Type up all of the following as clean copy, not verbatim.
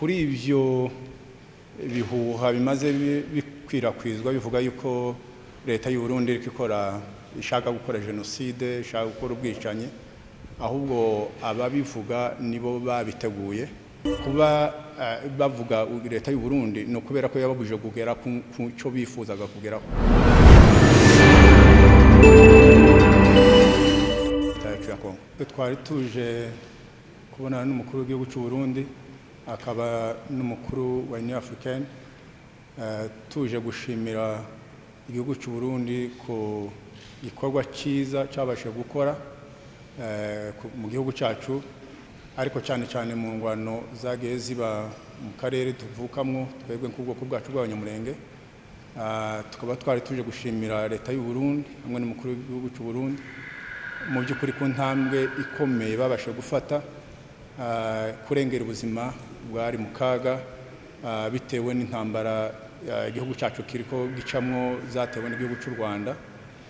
Kuri ibyo bihuha bimaze bikwirakwizwa bivuga yuko leta y'u Burundi iriko ikora, ishaka gukora jenoside, ishaka gukora ubwicanyi, ahubwo ababivuga nibo babiteguye. Kuba bavuga leta y'u Burundi ni ukubera ko yababujije kugera ku cyo bifuzaga kugeraho. Leta yacu ya Kongo, twari tuje kubonana n'umukuru w'igihugu cy'u Burundi akaba n'umukuru wa Union Africaine, tuje gushimira igihugu cy'u Burundi ku gikorwa cyiza cyabashije gukora mu gihugu cyacu, ariko cyane cyane mu ngwano zagiye ziba mu karere tuvukamwo twebwe nk'ubwoko bwacu bw'Abanyamurenge. Tukaba twari tuje gushimira leta y'u Burundi hamwe n'umukuru w'igihugu cy'u Burundi mu by'ukuri ku ntambwe ikomeye babashije gufata, kurengera ubuzima bwari mu kaga bitewe n'intambara igihugu cyacu kiriko gicamwo zatewe n'igihugu cy'u Rwanda,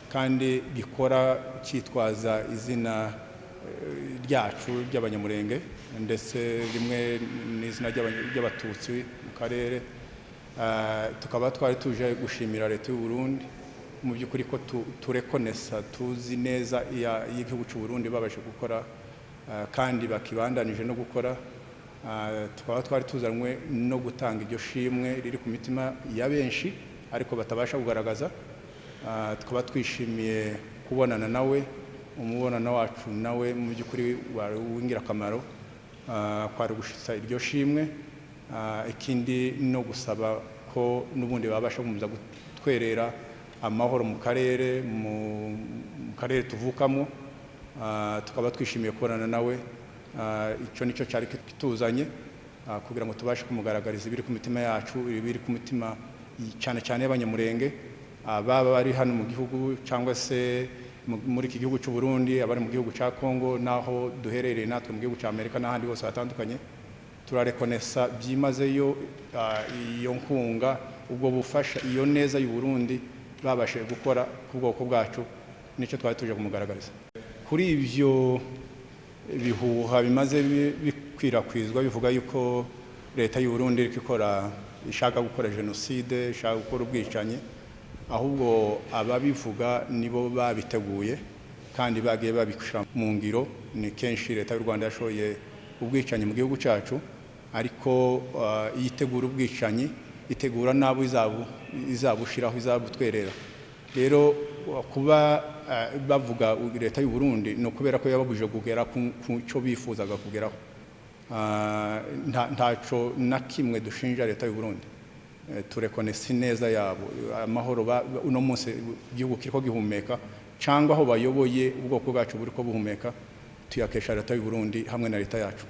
kandi gikora cyitwaza izina ryacu ry'Abanyamurenge, ndetse rimwe n'izina ry'Abatutsi mu karere. Tukaba twari tuje gushimira leta y'u Burundi mu by'ukuri ko turekonesa, tuzi neza y'igihugu cy'u Burundi babashe gukora, kandi bakibandanije no gukora. Tukaba twari tuzanywe no gutanga iryo shimwe riri ku mitima ya benshi ariko batabasha kugaragaza. Tukaba twishimiye kubonana nawe. Umubonano wacu nawe mu by'ukuri wari uw'ingirakamaro, kwari gushitsa iryo shimwe, ikindi no gusaba ko n'ubundi babasha gukomeza gutwerera amahoro mu karere, mu karere tuvukamo. Tukaba twishimiye kubonana nawe. Icyo nicyo cyari kituzanye, kugira ngo tubashe kumugaragariza ibiri ku mitima yacu, ibiri ku mitima cyane cyane y'Abanyamurenge, baba bari hano mu gihugu cyangwa se muri iki gihugu cy'u Burundi, abari mu gihugu cya Kongo naho duherereye natwe mu gihugu cya Amerika n'ahandi hose hatandukanye. Turarekonesa byimazeyo iyo nkunga, ubwo bufasha, iyo neza y'u Burundi babashije gukora ku bwoko bwacu, nicyo twari tuje kumugaragariza. Kuri ibyo bihuha bimaze bikwirakwizwa bivuga yuko leta y'u Burundi iriko ikora, ishaka gukora jenoside, ishaka gukora ubwicanyi, ahubwo ababivuga nibo babiteguye kandi bagiye babishyira mu ngiro. Ni kenshi leta y'u Rwanda yashoye ubwicanyi mu gihugu cyacu, ariko iyo itegura ubwicanyi itegura n'abo izabushiraho, izabutwerera. Rero kuba bavuga leta y'u Burundi ni ukubera ko yababujije kugera ku cyo bifuzaga kugeraho. Ntaco na kimwe dushinja leta y'u Burundi. Turekonesa ineza yabo, amahoro uno munsi igihugu kiriko gihumeka, cyangwa aho bayoboye ubwoko bwacu buriko buhumeka, tuyakesha leta y'u Burundi hamwe na leta yacu.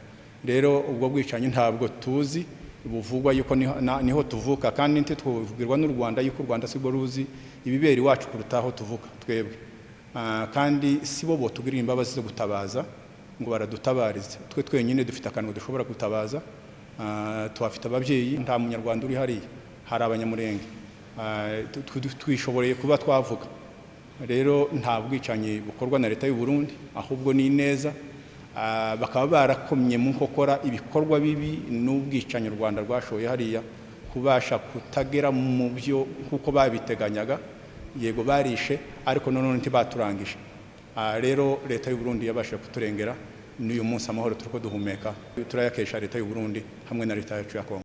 Rero ubwo bwicanyi ntabwo tuzi buvugwa yuko niho tuvuka, kandi ntitwubwirwa n'u Rwanda yuko u Rwanda sibwo ruzi ibibera iwacu kuruta aho tuvuka twebwe. Kandi si bo botugirira imbabazi zo gutabaza ngo baradutabarize. Twe twenyine dufite akantu dushobora gutabaza. Tuhafite ababyeyi, nta munyarwanda uri hariya, hari Abanyamurenge. Twishoboreye kuba twavuga. Rero nta bwicanyi bukorwa na leta y'u Burundi, ahubwo ni ineza. Bakaba barakomye mu nkokora ibikorwa bibi n'ubwicanyi u Rwanda rwashoye hariya, kubasha kutagera mu byo nk'uko babiteganyaga. Yego barishe, ariko none ntibaturangije. Rero leta y'u Burundi yabashije kuturengera, n'uyu munsi amahoro turiko duhumeka turayakesha leta y'u Burundi hamwe na leta yacu ya Kongo.